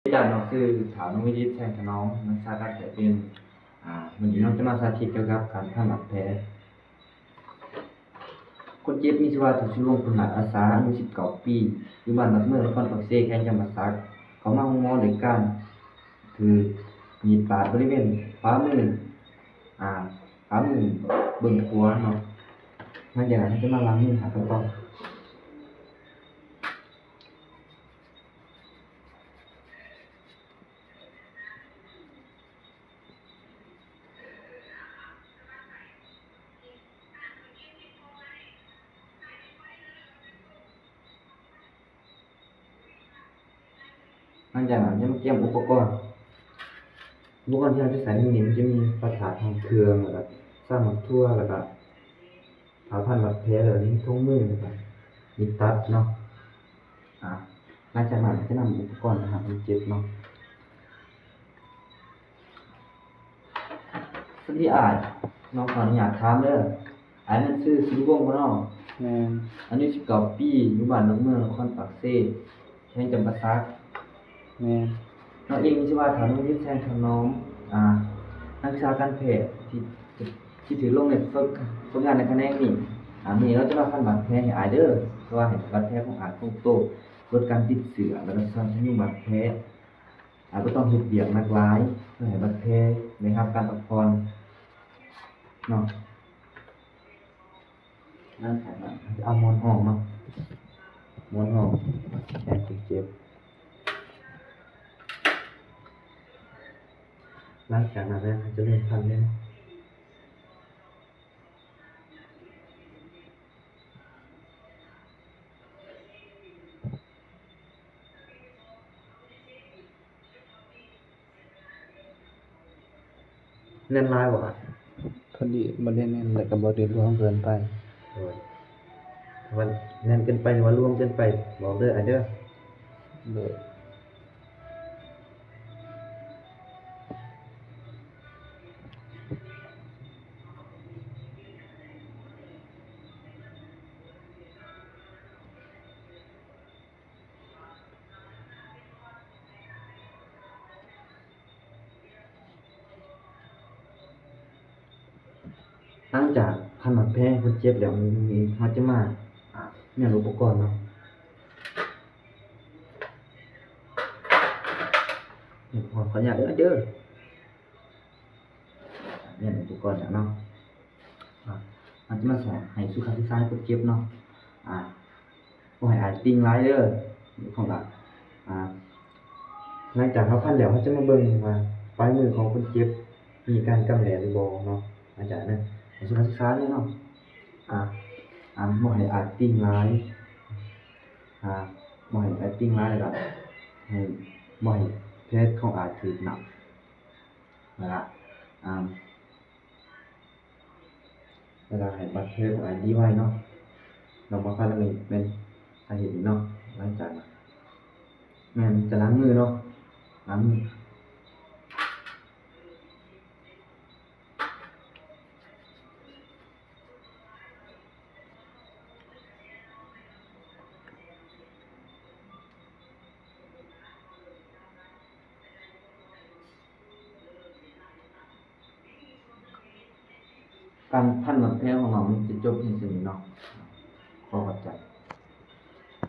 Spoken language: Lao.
ອາຈານ ນ້ອງຊື່ ທ້າວ ນົງວິຈິດ ແສງຖະໜອມ ນັກສຶກສາການແພດເປັນ. ອາ ມື້ນີ້ນ້ອງຈະມາສາທິດກ່ຽວກັບການພັນບາດແຜ. ຄົນເຈັບມີຊື່ວ່າ ທ້າວ ສຸລົງ ບຸນຫຼາຍອາສາ ອາຍຸສິບເກົ້າປີ ຢູ່ບ້ານດອກເມືອງ ນະຄອນປາກເຊ ແຂວງຈຳປາສັກ ເຂົ້າມາໂຮງໝໍດ້ວຍການຖືກມີດບາດບໍລິເວນຂວາມື ອາ ຂວາມືເບື້ອງຂວາເນາະ. ຫຼັງຈາກນັ້ນເຮົາຈະມາລ້າງມືຫາກັນຕໍ່. ຫຼັງຈາກນັ້ນຈະມາກຽມອຸປະກອນ. ອຸປະກອນທີ່ເຮົາຈະໃຊ້ມື້ນີ້ ມັນຈະມີຜ້າທາດຫ້ອງເຄື່ອງ ແລ້ວກະສາກໝາກຖົ່ວ ແລ້ວກະຜ້າພັນບາດແຜ ແລ້ວກະມີຖົງມື ແລ້ວກະມີດຕັດເນາະ. ອາ ຫຼັງຈາກນັ້ນຈະນຳອຸປະກອນໄປຫາຄົນເຈັບເນາະ. ສະຫວັດດີອ້າຍ, ນ້ອງຂໍອະນຸຍາດຖາມເດີ, ອ້າຍແມ່ນຊື່ ສຸລິວົງ ບໍ່ເນາະ? ແມ່ນ. ອາຍຸສິບເກົ້າປີ, ຢູ່ບ້ານດອກເມືອງ ນະຄອນປາກເຊ, ແຂວງຈຳປາສັກ. ແມ່ນ. ນ້ອງເອງມີຊື່ວ່າ ທ້າວ ນົງວິດ ແສງທະນອມ, ອາ ນັກສຶກສາການແພດ ທີ່ ທີ່ຖືກລົງໃນຝຶກ ຝຶກງານໃນຂະແໜງນີ້. ອາ ມື້ນີ້ເຮົາຈະມາພັນບາດແຜໃຫ້ອ້າຍເດີ, ເພື່ອວ່າໃຫ້ບາດແຜຂອງອ້າຍຄົງໂຕ, ລົດການຕິດເຊື້ອ ແລ້ວກະສ້ອງພະຍຸງບາດແຜ. ອາດບໍ່ຕ້ອງເຮັດວຽກໜັກຫຼາຍ ເພື່ອໃຫ້ບາດແຜໄດ້ຮັບການພັກຜ່ອນເນາະ. ຫຼັງຈາກນັ້ນເຮົາຈະເອົາໝອນຮອງເນາະ, ໝອນຮອງແທນຄົນເຈັບ. ຫຼັງຈາກນັ້ນເຮົາຈະເລີ່ມພັນເລີຍເນາະ. ແໜ້ນຫຼາຍບໍ່? ພໍດີ ບໍ່ໄດ້ແໜ້ນ ແລ້ວກໍບໍ່ໄດ້ຫຼວມເກີນໄປ. ໂດຍ. ຖ້າວ່າແໜ້ນເກີນໄປ ຫຼືວ່າຫຼວມເກີນໄປ ບອກເດີອ້າຍເດີ. ໂດຍ. ຫຼັງຈາກພັນບາດແຜຄົນເຈັບແລ້ວ, ເຮົາຈະມາ ອາ ມ້ຽນອຸປະກອນເນາະ. ຂໍອະນຸຍາດເດີ ເດີ. ແມ່ນ ອຸປະກອນແລ້ວເນາະ. ອາ ເຮົາຈະມາສອນໃຫ້ສຸຂະສຶກສາຄົນເຈັບເນາະ. ອາ ບໍ່ໃຫ້ອາຍຕິ່ງຫຼາຍເດີ. ຂອງ ອາ ອາ ຫຼັງຈາກເຮົາພັນແລ້ວ ເຮົາຈະມາເບິ່ງວ່າປາຍມືຂອງຄົນເຈັບມີການກຳແຫຼດຫຼືບໍ່ເນາະ. ຫຼັງຈາກນັ້ນໃຫ້ສຸຂະສຶກສາເລີຍເນາະ. ອາ ອາ ບໍ່ໃຫ້ອາຍຕິ່ງຫຼາຍ. ອາ ບໍ່ໃຫ້ອາຍຕິ່ງຫຼາຍ ແລ້ວກະໃຫ້ ບໍ່ໃຫ້ແຜຂອງອາຍຖືກໜັກ. ແລ້ວກະ ອາ ແລ້ວກະໃຫ້ບາດແຜຂອງອາຍດີໄວເນາະ. ນ້ອງມາພາດແມ່ນສາເຫດນີ້ເນາະ. ຫຼັງຈາກນັ້ນແມ່ນຈະລ້າງມືເນາະ, ລ້າງມື. ການພັນບາດແຜຂອງນ້ອງມັນຈະຈົບພຽງສ່ຳນີ້ເນາະ.